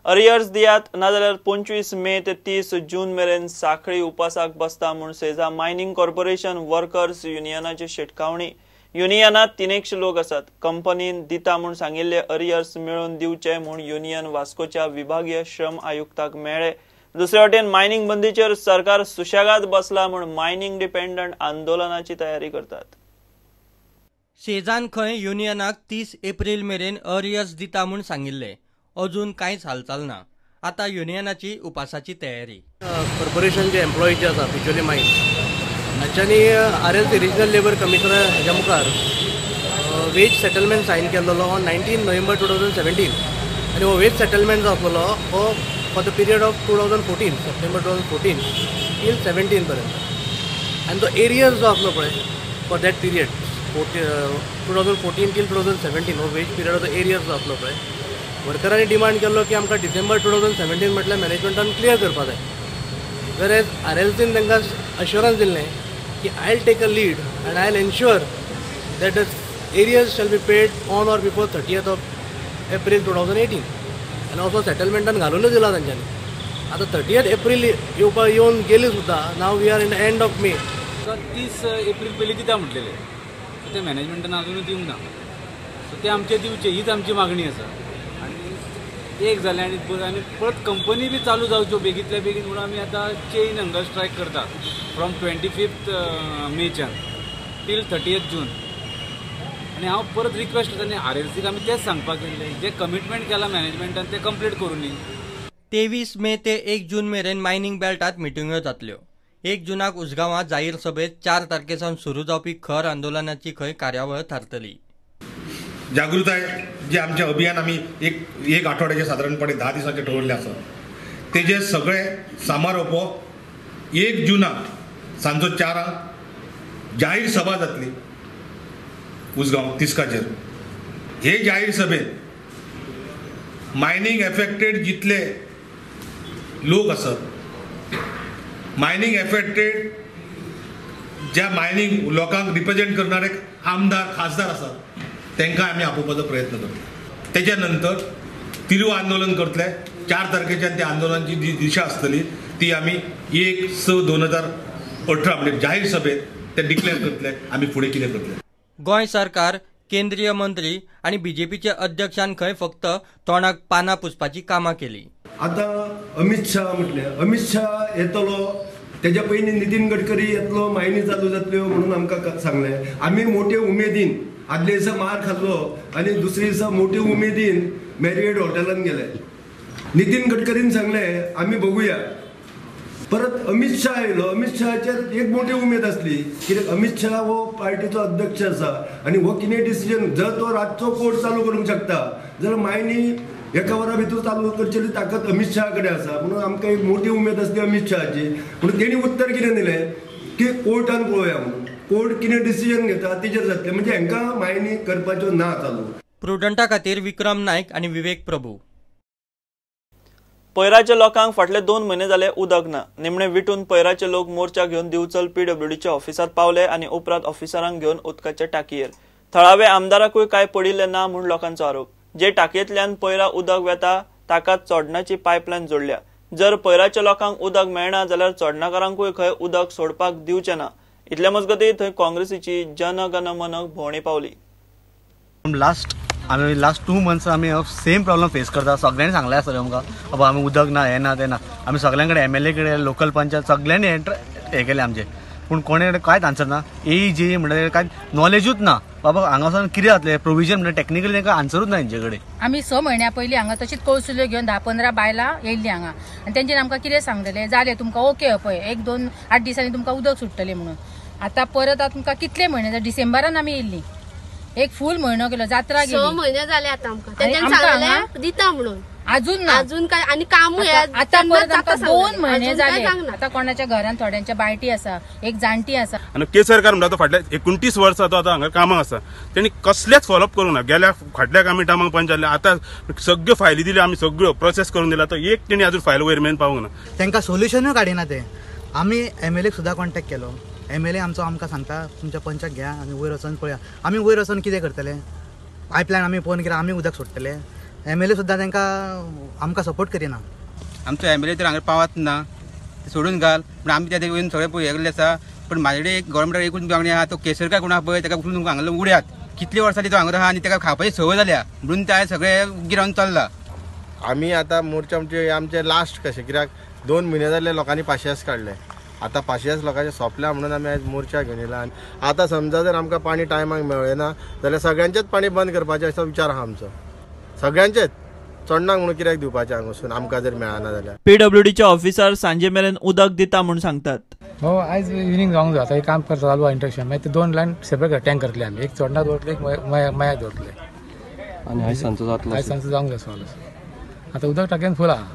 Arrears दियात नाजाल्यार 25 मे ते 30 जून मेरेन साखळी उपासाक बसता म्हूण सेजा मायनिंग कॉर्पोरेशन वर्कर्स युनियनाची शिटकावणी. युनियनात 300 लोक आसात. कंपनीन दिता म्हूण सांगिल्ले अरियर्स मेळोवन दिवचे म्हूण युनियन वास्कोच्या विभागीय श्रम आयुक्ताक मेळ्ळे. दुसरे वटेन मायनिंग बंदीचेर सरकार सुशेगाद बसला म्हूण मायनिंग डिपेंडंट आंदोलनाची तयारी करतात. सेजान खंय युनियनाक 30 एप्रिल मेरेन अरियर्स दिता म्हूण सांगिल्ले, अजून कांयच हालचाल ना. आता युनियनाची उपासाची तयारी. कॉर्पोरेशन जे एम्प्लॉई जे आसा बिचोली मायन हांच्यांनी RLC regional labour commissioner हाज्या मुखार वेज सेटलमेंट सायन केल्लो ऑन 19 नोव्हेंबर 2017 आनी हो वेज सेटलमेंट जो आसलेलो हो for the period of 2014 September 2014 till 17 पर्यंत. आनी तो एरियर्स जो आसलो पळय फॉर that period 2014 till 2017 हो वेज पिरियडाचो एरियर्स जो आसलो पळय वर्करांनी डिमांड केल्लो की आमकां डिसेंबर 2017 म्हटल्यार मॅनेजमेंटान क्लियर करपा जाय. वेरेज RLCन तांकां अश्योरन्स दिल्लें की I will take a lead and I will ensure that the arrears shall be paid on or before 30th of April 2018. आनी असो सेटलमेंटान घालूनच दिला तांच्यांनी. आतां 30 एप्रील येवपा येवन गेली सुद्दां. Now we are in the end of May. 30 April पयलीं दिता म्हटलेलें, सो ते मॅनेजमेंटान अजुनूय दिवंक ना. सो ते आमचे दिवचे हीच आमची मागणी आसा. आनी एक जालें आनी परत कंपनी बी चालू जावच्यो बेगींतल्या बेगीन म्हणून आमी आतां चेन हंगर स्ट्रायक करता फ्रॉम 25 मेच्यान टील 30 जून. आनी हांव परत रिक्वेस्ट करता आनी RLCक आमी तेंच सांगपाक गेल्ले जे कमिटमेंट केलां मॅनेजमेंटान तें कंप्लीट करूं. 23 मे ते 1 जून मेरेन मायनिंग बेल्टात मिटिंग्यो जातल्यो. 1 जुनाक उसगांवां जाहीर सभेत 4 तारखे सावन सुरू जावपी खर आंदोलनाची खंय कार्यावळ थारतली. जागृताय जे आमचें अभियान आमी एक आठवड्याचे सादारणपणे 10 दिसांचे दवरले आसा तेजे सगळे समारोप 1 जुनाक सांजो 4 जाहीर सभा जातली उसगांव तिस्काचेर. हे जाहीर सभेत मायनिंग एफेक्टेड जितले लोक आसात, मायनिंग एफेक्टेड ज्या मायनिंग लोकांक रिप्रेजेंट करणारे आमदार खासदार आसात तांकां आमी आपोवपाचो प्रयत्न करतले. तेच्या नंतर तिरू आंदोलन करतले. 4 तारखेच्यान त्या आंदोलनाची जी दिशा आसतली ती आमी 1/6/2018 म्हणजे जाहीर सभेत ते डिक्लेअर करतले आमी फुडें कितें करतले. गोंय सरकार, केंद्रीय मंत्री आनी बीजेपीचे अध्यक्षान खंय फक्त तोंडाक पानां पुसपाची कामां केली. आतां अमित शाह म्हटलें, अमित शाह येतलो तेज्या पयलीं नितीन गडकरी येतलो, मायनी चालू जातल्यो म्हणून आमकां सांगलें. आमी मोटे उमेदीन आदले दिसा मार खाल्लो आनी दुसरे दिसा मोटे उमेदीन मॅरियट हॉटेलान गेले. नितीन गडकरीन सांगलें आमी बघूया. परत अमित शाह येयलो. अमित शाहाचेर एक मोठी उमेद आसली कित्याक अमित शाह हो पार्टीचो अध्यक्ष आसा आनी हो कितें डिसिजन जर तो रातचो कोर्ट चालू करूंक शकता जाल्यार मायनी एका वरा भितर चालू करचेली ताकद अमित शाह कडेन आसा म्हणून आमकां एक मोठी उमेद आसली अमित शाहाची. म्हणून तेणी उत्तर कितें दिलें की कोर्टान पळोवया म्हणून. कोर्ट कितें डिसिजन घेता तेजेर जातलें. म्हणजे हांकां मायनी करपाच्यो ना चालू. प्रुडंटा खातीर विक्रम नायक आनी विवेक प्रभू. पैराच्या लोकांक फाटले 2 म्हयने जाले उदक ना. निमणे विटून पैराचे लोक मोर्चा घेवन दिवचल PWDच्या ऑफिसात पावले आनी उपरांत ऑफिसरांक घेवन उदकाच्या टाकयेर. थळावे आमदाराकूय काय पडिल्ले ना म्हूण लोकांचो आरोप. जे टाकयेंतल्यान पैरा उदक वेता ताका चोडणाची पायपलायन जोडल्या. जर पैराच्या लोकांक उदक मेळना जाल्यार चोडणाकारांकूय खंय उदक सोडपाक दिवचें ना. इतले मजगतीं थंय काँग्रेसीची जनगण मन भोंवणी पावली. आमी लास्ट 2 मंथ्स आमी सेम प्रॉब्लम फेस करता. सगळ्यांनी सांगलें आसतलें आमकां बाबा आमी उदक ना, हें ना, तें ना. आमी सगळ्यां कडेन MLA कडेन, लोकल पंचायत सगळ्यांनी हें केलें आमचें, पूण कोणे कांयच आन्सर ना. AEJ म्हणल्यार कांय नॉलेजूच ना बाबा हांगा वचून कितें जातलें प्रोविजन म्हणल्यार टॅक्निकली तांकां आन्सरूच ना हेंचे कडेन. आमी 6 म्हयन्या पयलीं हांगा तशीच कळसुल्यो घेवन 10-15 बायलां येयल्लीं हांगा आनी तेंच्यांनी आमकां कितें सांगलेलें जालें तुमकां ओके पळय 1-2-8 दिसांनी तुमकां उदक सुट्टलें म्हणून. आतां परत आतां तुमकां कितले म्हयने जाले, डिसेंबरान आमी येयल्लीं, एक फूल म्हयनो गेलो, जात्रा गेली, 6 म्हयने जाले आतां आमकां. तेंच्यांनी सांगलें दिता म्हणून, अजून ना, अजून काय आनी कामूय आतां परत आमकां 2 म्हयने जाले. आतां कोणाच्या घरान थोड्यांच्या बायटी आसा, एक जाणटी आसा. आनी केसरकार म्हणटा तो फाटल्या 29 वर्सां तो आतां हांगा कामाक आसा, तेणी कसलेच फॉलोअप करूंक ना. गेल्या फाटल्या आमी टायमाक पंच जाल्ले, आतां सगळ्यो फायली दिल्यो आमी, सगळ्यो प्रोसेस करून दिला, तो एक तेणी अजून फायल वयर मेरेन पावूंक ना. तांकां सोल्युशनूय काडिना ते. आमी MLA सुद्दां कॉन्टेक्ट केलो. MLA आमचो आमकां सांगता तुमच्या पंचाक घ्या आनी वयर वचोन पळया. आमी वयर वचोन कितें करतले? पायपलायन आमी पळोवन कितें आमी उदक सोडटले? एम एल ए सुद्दां तांकां आमकां सपोर्ट करिना. आमचो एम एल ए तर हांगा पावत ना, सोडून घाल. पूण आमी त्या वयून सगळें पळय गेल्ले आसा. पूण म्हाजे कडेन एक गव्हर्मेंटाक एकूच मागणी आहा, तो केसरकार कोण आहा पळय ताका उखलून हांगा उडयात. कितले वर्सां तो हांगा आहा आनी ताका खावपाची संवय जाल्या म्हणून ते सगळे उग्गी रावन चल्ला. आमी आतां मोर्चा म्हणजे आमचे लास्ट कशें, कित्याक 2 म्हयने जाले लोकांनी पाशियेस काडले, आतां पाशियेस लोकांचे सोंपल्या म्हणून आमी आयज मोर्चा घेवन येयला. आनी आतां समजा जर आमकां पाणी टायमाक मेळ्ळें ना जाल्यार सगळ्यांचेच पाणी बंद करपाचें असो विचार आहा आमचो. सगळ्यांचेच चोडणाक म्हणून कित्याक दिवपाचें हांगासून आमकां जर मेळना जाल्यार. पीडब्ल्यूडीचे ऑफिसर सांजे मेरेन उदक दिता म्हूण सांगतात. हो, आयज इवनींग जावंक जाय. आतां हें काम करता चालू आहा इंट्रक्शन. मागीर ते 2 लायन सेपरेट टँक करतले आमी, एक चोडणा दवरतले, एक मयाक दवरतले. आनी आयज सांजचो जातलो, आयज सांजचो जावंक जाय सॉल्व. आतां उदक टाकयेन फूल आहा,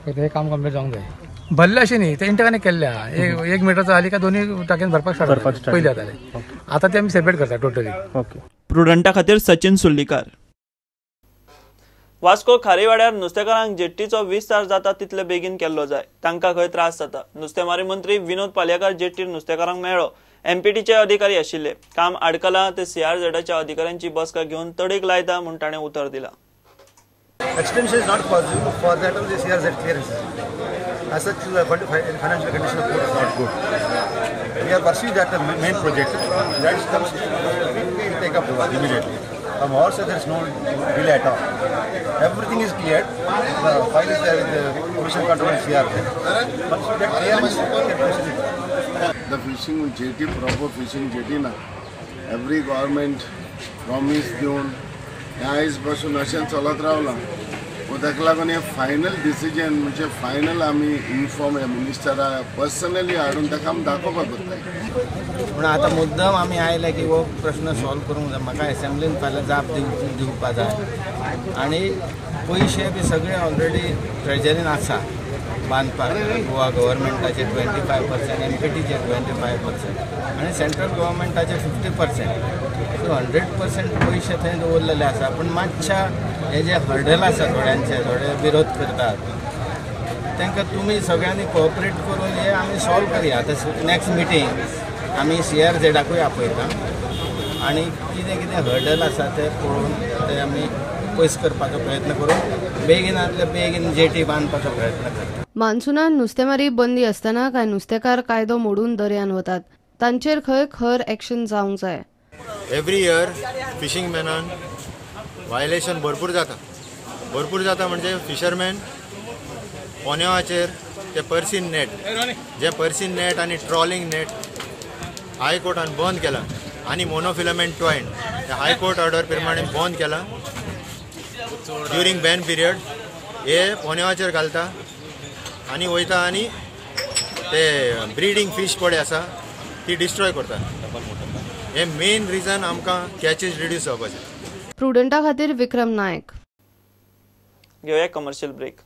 फक्त हें काम कंप्लीट जावंक जाय. भरलें अशें न्ही, ते इंटरकनेक्ट केल्ले आहा. एक मिटरचो जाली काय दोनूय टाकयेन भरपाक स्टार्ट पयलीं जातालें, आतां ते आमी सेपरेट करता टोटली. ओके. प्रुडंटा खातीर सचिन सुर्लीकार. वास्को खारीवाड्यार नुस्तेकारांक जेट्टीचो विस्तार जाता तितले बेगीन केल्लो जाय, तांकां खंय त्रास जाता. नुस्तेमारी मंत्री विनोद पालयेकार जेट्टीर नुस्तेकारांक मेळ्ळो. एमपीटीचे अधिकारी आशिल्ले. काम आडकलां ते सीआरझेडाच्या अधिकाऱ्यांची बसका घेवन तडीक लायता म्हूण ताणें उतर दिलां. Extension is not possible for that of the CRZ clearance. As such, the financial condition of port is not good. We are pursuing that the main project. That comes, we will take up the work immediately. From our side, there is no delay at all. Everything is cleared. The file is there with the pollution control and CRZ. Once we get clearance, we can proceed. The fishing jetty, proper fishing jetty na. Every government promise दिवन आयज पासून अशें चलत रावलां. ताका लागून हें final decision म्हणजे फायनल आमी इन्फॉर्म ह्या मिनिस्टरा पर्सनली हाडून ताका आमी दाखोवपाक सोदताय. पूण आतां मुद्दम आमी आयले की हो प्रश्न सॉल्व करूंक जाय. म्हाका एसेंब्लीन फाल्यां जाप दिवपा जाय आनी पयशे बी सगळे ऑलरेडी ट्रेजरीन आसा बांदपाक. गोवा गव्हर्मेंटाचे 25%, एमपीटीचे 25% आनी सेंट्रल गव्हर्मेंटाचे 50%. सो 100% पयशे थंय दवरलेले आसा. पूण मातशा हे जे हर्डल आसा थोड्यांचे, थोडे विरोध करतात, तांकां तुमी सगळ्यांनी कोऑपरेट करून हे आमी सॉल्व करया. आतां नॅक्स्ट मिटींग आमी सीआरझेडाकूय आपयता आनी कितें कितें हर्डल आसा ते पळोवन ते आमी पयस करपाचो प्रयत्न करून बेगिनांतले बेगीन जेटी बांदपाचो प्रयत्न करता. मान्सूनान नुस्तेमारी बंदी आसतना कांय नुस्तेकार कायदो मोडून दर्यान वतात, तांचेर खंय खर एक्शन जावंक जाय. एवरी इयर फिशींग मॅनान वायलेशन भरपूर जाता. भरपूर जाता म्हणजे फिशरमॅन पोन्यावाचेर ते पर्सीन नेट, जे पर्सीन नेट आनी ट्रॉलिंग नेट हायकोर्टान बंद केला आनी मोनोफिलामेंट ट्वायन ते हायकोर्ट ऑर्डर प्रमाणे बंद केला. ड्युरींग बॅन पिरियड हे पोन्यावाचेर घालता आनी वयता आनी ते ब्रिडींग फीश पळय आसा ती डिस्ट्रॉय करता. हे मेन रिजन आमकां कॅचेस रिड्यूस जावपाचें. प्रुडंटा खातीर विक्रम नायक. घेवया कमर्शियल ब्रेक.